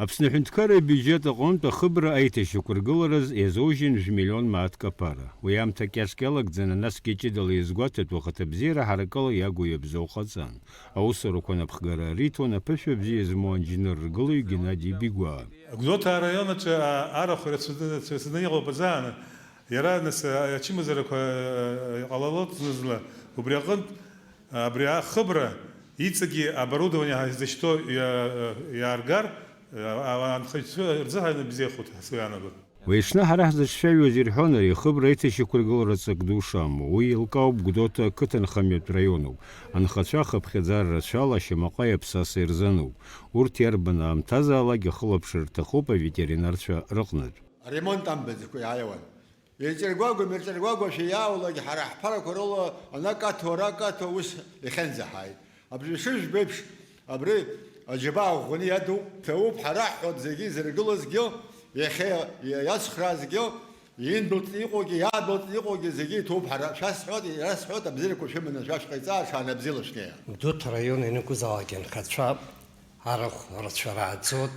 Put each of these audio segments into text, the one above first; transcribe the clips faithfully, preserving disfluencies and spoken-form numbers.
Аԥсны аҳәынҭқарра абиуџьет аҟынтә ахыбра аиҭашьақәыргылараз иазужьын жәмиллион мааҭк аԥара. Уи аамҭа кьаҿк иалагӡаны, насгьы ҷыдала иазгәаҭатәу ахаҭабзиара ҳаракыла иагу иабзоу ҟаҵан. Аусурақәа напхгара риҭон аԥышәа бзиа змоу анџьныр ргылаҩ Геннади Бигәаа. Гәдоуҭа араион аҿы, а, арахә ирацәаӡаны, ирацәаӡаны иҟоуп азааны. Иара, нас, а, ачымазарақәа, а, иҟалалоит зны-зынла. Убри аҟынтә, а, абри ахыбра иҵегьы оборудование ҳазышьҭоу иа-, иааргар, а, а, анхаҩцәа рзыҳәан ибзиахоит ҳәа сгәы иаанагоит. Уи аҽны ҳара ҳзыҿцәажәоз ирҳәон ари ахыбра аиҭашьақәыргылара ҵак ду шамоу. Уи еилкаауп Гәдоуҭа ақыҭанхамҩатә раионуп. Анхацәа ахыԥхьаӡара рацәала ашьамаҟа иаԥсаса ирзануп. Урҭ иарбан аамҭазаалак ихылаԥшыр рҭахуп аветеринарцәа рыҟнытә. Аремонт амбаӡақәа иааиуан. Еиҵаргәагәа, меиҵаргәагәашәа иаауалак ҳара ҳԥарақәа рыла ана каҭәо, ара каҭәо ус иахьынӡаҳааит. Абри шыжәбо еиԥш, абри аџьабаа ӷәӷәаны иадуп, ҭабуп ҳара ҳҳәоит зегьы изыргылазгьы, иахьа иацхраазгьы, индәылҵны иҟоугьы, иаадәылҵны иҟоугьы зегьы иҭоуп ҳара. Шәасҳәоит, иара сҳәоит, абзиарақәа шәыманы шәашҟа иҵаа, шаанабзиала шәнеи. Гәдоуҭа араион ианакәызаалак анхацәа арахә рацәа рааӡоит,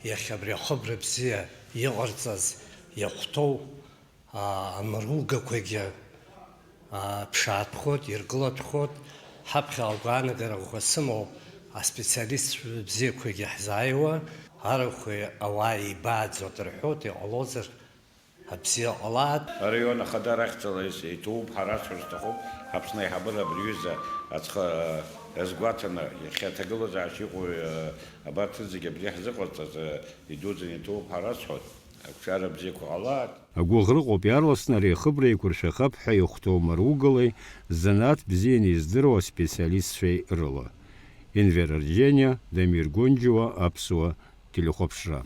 иахьа абри ахыбра бзиа иҟарҵаз иахәҭоу, аа, амаругақәагьы, аа, ԥшаатәхоит, иргылатәхоит. Ҳаԥхьа агәаанагара ӷәӷәа сымоуп, аспециалистцәа бзиақәагьы ҳзааиуа, арахәи ауаа еибааӡоит рҳәоит, иҟалозар, абзиа ҟалааит. Араион ахада рахьӡала ис-, иҭоуп, ҳара ҳцәырҵ сҭахуп, Аԥсны аиҳабыра абри ҩыза аӡхы, азгәаҭаны, иахьа аҭагылазаашьа иҟоу, абарҭ зегьы абри ҳзыҟарҵаз, идуӡӡаны иҭоуп ҳәа расҳәоит. Ақәҿиара бзиақәа ҟалааит. Агәыӷра ыҟоуп иаарласны ари ахыбра еиқәыршәахап ҳәа ихәҭоу амаругалеи, занааҭ бзианы издыруа аспециалистцәеи рыла. Енвер Арџьениа, Дамир Гонџьуа, Аԥсуа телехәаԥшра.